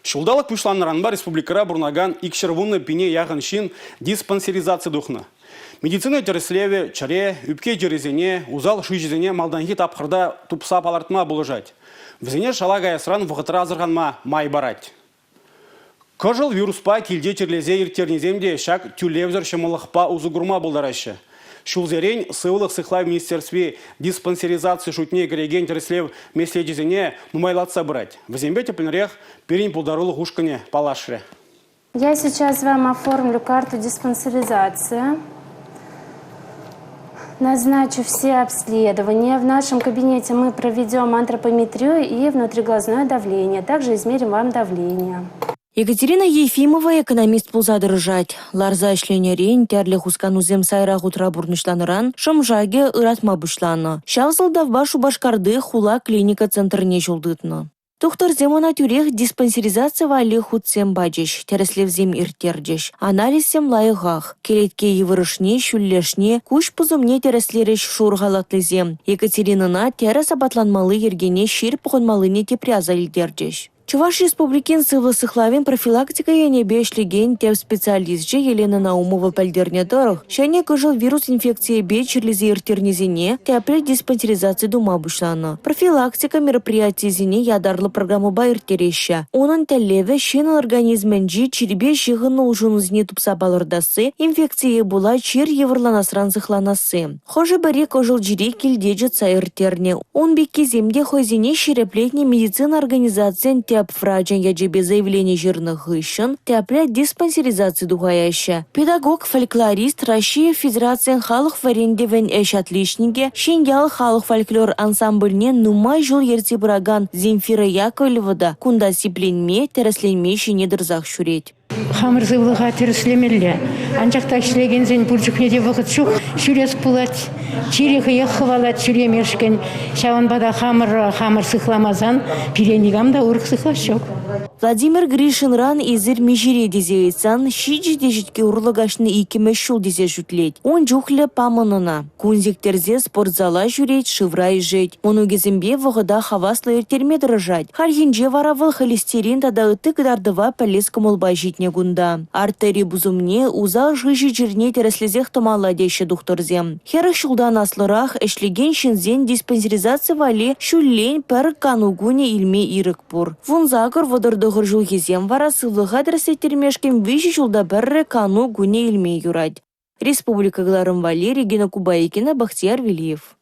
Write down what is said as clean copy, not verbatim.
Ҫулталӑк пуҫланнӑранпа республикӑра пурӑнакан 210 пине яхӑн ҫын диспансеризаци тухнӑ. Медицина тӗрӗслевӗ чӗре, ӳпке чирӗсене, усал шыҫӑсене малтанхи тапхӑрта тупса палӑртма пулӑшать. Вӗсене шала каясран вӑхӑтра асӑрханма май парать. Кӑшӑл вируспа килте чирлесе ирттернисем те ҫак тӳлевсӗр ҫӑмӑллӑхпа усӑ курма пултараҫҫӗ. Ҫулсерен Сывлӑх сыхлав министерстви диспансеризаци шутне кӗрекен тӗрӗслев меслечӗсене нумайлатса пырать. Вӗсемпе тӗплӗнрех пирӗн пултарулӑх ушкӑнӗ паллашрӗ. Я сейчас вам оформлю карту диспансеризации. Назначу все обследования. В нашем кабинете мы проведем антропометрию и внутриглазное давление. Также измерим вам давление. Екатерина Ефимова экономист пулса тӑрӑшать. Ларса ӗҫленӗрен, тӗрлӗ хусканусем сайра хутра пурнӑҫланӑран шӑм-шакӗ ыратма пуҫланӑ. Ҫав сӑлтавпа Шупашкарти хула клиника центрне ҫул тытнӑ. Тухтӑрсем ӑна тӳрех диспансеризаци валли хутсем пачӗҫ, тӗрӗслевсем ирттерчӗҫ. Анализсем лайӑхах. Кӗлетке йывӑрӑшне, ҫӳллӗшне, куҫ пусӑмне тӗрӗслерӗҫ шур халатлисем. Екатеринӑна тӗрӗс апатланмалли йӗркене ҫирӗп пӑхӑнмаллине тепре аса илтерчӗҫ. Чӑваш Республикин сывлӑх сыхлавӗн профилактика енӗпе ӗҫлекен тӗп специалисчӗ Елена Наумова пӗлтернӗ тӑрӑх, ҫӗнӗ кӑшӑл вирус инфекцийӗпе чирлесе ирттернисене тӗплӗ диспансеризаци тума пуҫланӑ. Профилактика мероприятийӗсене ятарлӑ программӑпа ирттереҫҫӗ. Унӑн тӗллевӗ – ҫын организмӗнчи чирпе ҫыхӑннӑ улшӑнусене тупса палӑртасси, инфекцие пула чир йывӑрланасран сыхланасси. Хӑшӗ-пӗри кӑшӑл чире килте чӑтса ирттернӗ. Ун пеккисем те хӑйсене ҫирӗплетнӗ медицина организацийӗн тӗп врачӗн ячӗпе заявлени ҫырнӑ хыҫҫӑн тӗплӗ диспансеризаци тухаяҫҫӗ. Педагог-фольклорист, Раҫҫей Федерацийӗн халӑх вӗрентӗвӗн ӗҫ отличникӗ, Ҫӗньял халӑх фольклор ансамбльне нумай ҫул ертсе пыракан Земфира Яковлева та кунта сипленме, тӗрӗсленме ҫине тӑрсах ҫӳрет. Хамӑр сывлӑха тӗрӗслемелле. Анчах та ӗҫлекенсен пур чухне те вӑхӑт ҫук. Ҫӳрес пулать. Чирӗ хӑех хӑвалать ҫӳремешкӗн. Ҫавӑнпа та хамӑр хамӑр сыхламасан пире никам та урӑх сыхлас ҫук. Владимир Гришинран эсир миҫере тесе ыйтсан 7 теҫетке урлӑ каҫнӑ иккӗмӗш ҫул тесе шӳтлет. Ун чухлӗ памӑн ӑна. Кун сиктерсе спортзала ҫӳрет, шывра ишет. Мӑнукӗсемпе вӑхӑта хаваслӑ ирттерме тӑрӑшать. Хальхинче вара вӑл холестерин тата ытти кӑтартӑва пӗлес кӑмӑлпа ҫитнӗ кунта. Артери пусӑмне, усал шыҫӑ чирне тӗрӗслесех тӑмалла теҫҫӗ тухтӑрсем. 40 ҫултан аслӑрах ӗҫлекен ҫынсен диспансеризаци валли ҫуллен пӗр кану кунӗ илме ирӗк пур. 18-39 ҫулхисем вара сывлӑха тӗрӗслеттермешкӗн 3 ҫулта пӗрре кану кунӗ илме юрать. Республика кӑларӑм валли Регина Кубайкина, Бахтияр Велиев.